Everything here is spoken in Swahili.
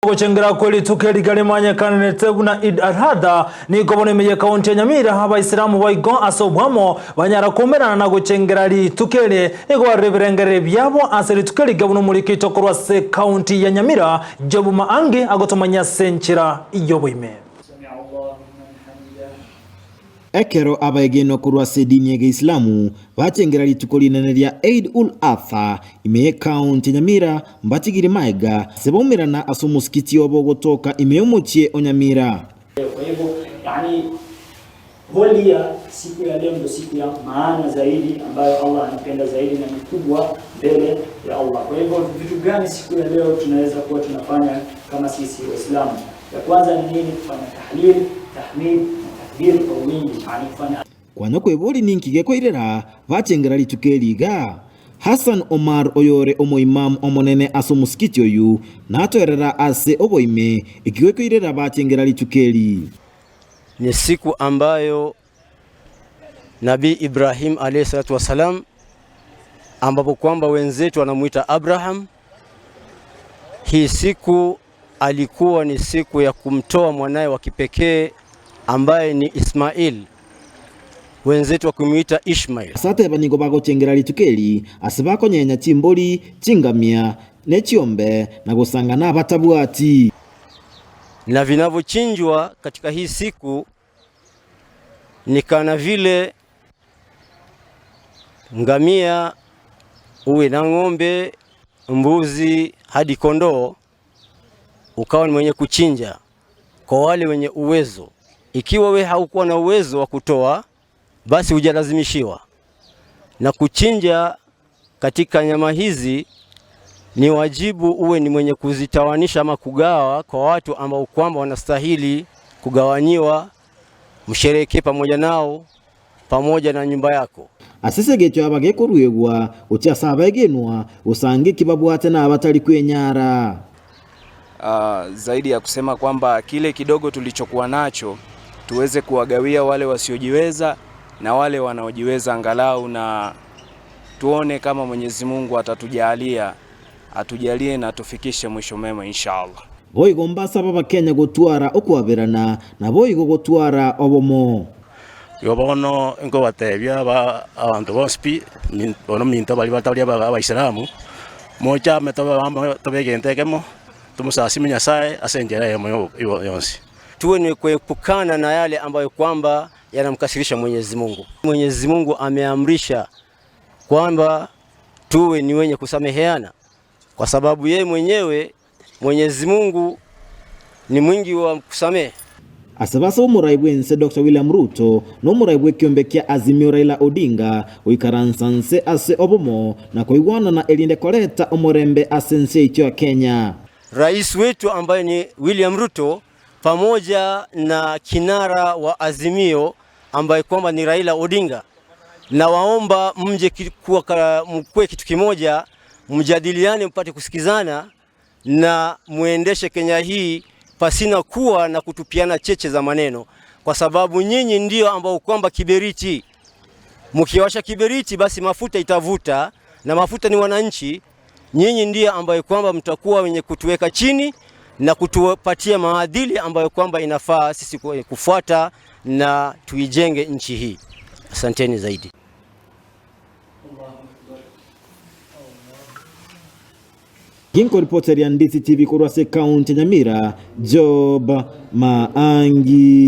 Gochengera kweli tuke ligalimanya buna Eid al-Adha nigo bonemeye kaunti ya Nyamira abaisilamu baigo ase obwamo banyara kumerana na gochengera litukele igo barire byabo ase lituke ligabuna omorikito korwa ase kaunti ya Nyamira Jobu Maangi agotomanya senchira iyoboime. Ekero abaegenwa korwa ase edini ya Geislamu bachengera rituko rinene ria Eid ul Adha ime ye county ya Nyamira mbatigiri maega ase baumerana ase omosikiti obo ogotoka ime ya omochie o Nyamira. Kwa hivyo yani holi ya siku ya leo ndio siku ya maana zaidi ambayo Allah anapenda zaidi na ni kubwa mbele ya Allah. Kwa hivyo vitu gani siku ya leo tunaweza kuwa tunafanya kama sisi Waislamu? Ya kwanza ni nini? Kufanya tahlil, tahmid na takbir kwa wingi, yani kufanya Kwanya kwebori ninki gekoirera bachengera rituko eriga Hassan Omar oyore omoimamu omonene ase omosikiti oyu natoerera ase oboime ekigekoirera bachengera rituko eri. Ni siku ambayo Nabii Ibrahim alayhi salatu wassalam, ambapo kwamba wenzetu wanamuita Abraham, hii siku alikuwa ni siku ya kumtoa mwanaye wa kipekee ambaye ni Ismail, wenzetu wakimuita Ishmail. Ase nigo bagochengera rituko eri ase bakonyenya chimbori chingamia ne chiombe na gosanga na abatabwati. Na vinavyochinjwa katika hii siku ni kana vile ngamia, uwe na ng'ombe, mbuzi hadi kondoo, ukawa ni mwenye kuchinja kwa wale wenye uwezo. Ikiwa we haukuwa na uwezo wa kutoa, basi hujalazimishiwa. Na kuchinja katika nyama hizi ni wajibu uwe ni mwenye kuzitawanisha ama kugawa kwa watu ambao kwamba wanastahili kugawanyiwa, msherehekee pamoja nao pamoja na nyumba yako. Ase egecho abagekorwegwa gochia ase abaegenwa gosange kibabwate na abatari kwenyara. Zaidi ya kusema kwamba kile kidogo tulichokuwa nacho tuweze kuwagawia wale wasiojiweza na wale wanaojiweza angalau, na tuone kama Mwenyezi Mungu atatujalia atujalie na tufikishe mwisho mema inshallah. Boigo mbasaba abakenya gotwara okwaberana na boigo gotwara obomo. Igo bono nkobatebia abanto bonsi pi bono minto baria batari abaisilamu mochame tobe bamo tobe egento ekemo tomusasime Nyasaye ase enchera eyemo yonsi. Tuwe ni kuepukana na yale ambayo kwamba yanamkasirisha Mwenyezi Mungu. Mwenyezi Mungu ameamrisha kwamba tuwe ni wenye kusameheana, kwa sababu yeye mwenyewe Mwenyezi Mungu ni mwingi wa kusamehe. Ase base omorai bwense Dr. William Ruto na omorai bwa ekiombe kia Azimio Raila Odinga goikaransa nse ase obomo na koigwana na erinde koreta omorembe ase nse yaito ya Kenya. Rais wetu ambaye ni William Ruto pamoja na kinara wa Azimio ambaye kwamba ni Raila Odinga, na waomba mje mkuwe kitu kimoja, mjadiliane, mpate kusikizana na muendeshe Kenya hii pasina kuwa na kutupiana cheche za maneno, kwa sababu nyinyi ndio ambao kwamba kiberiti, mkiwasha kiberiti basi mafuta itavuta, na mafuta ni wananchi. Nyinyi ndio ambayo kwamba mtakuwa wenye kutuweka chini na kutupatia maadili ambayo kwamba inafaa sisi kufuata na tuijenge nchi hii. Asanteni zaidi. Ginko reporter ya Ndisi TV korwa ase county ya Nyamira Job Maangi.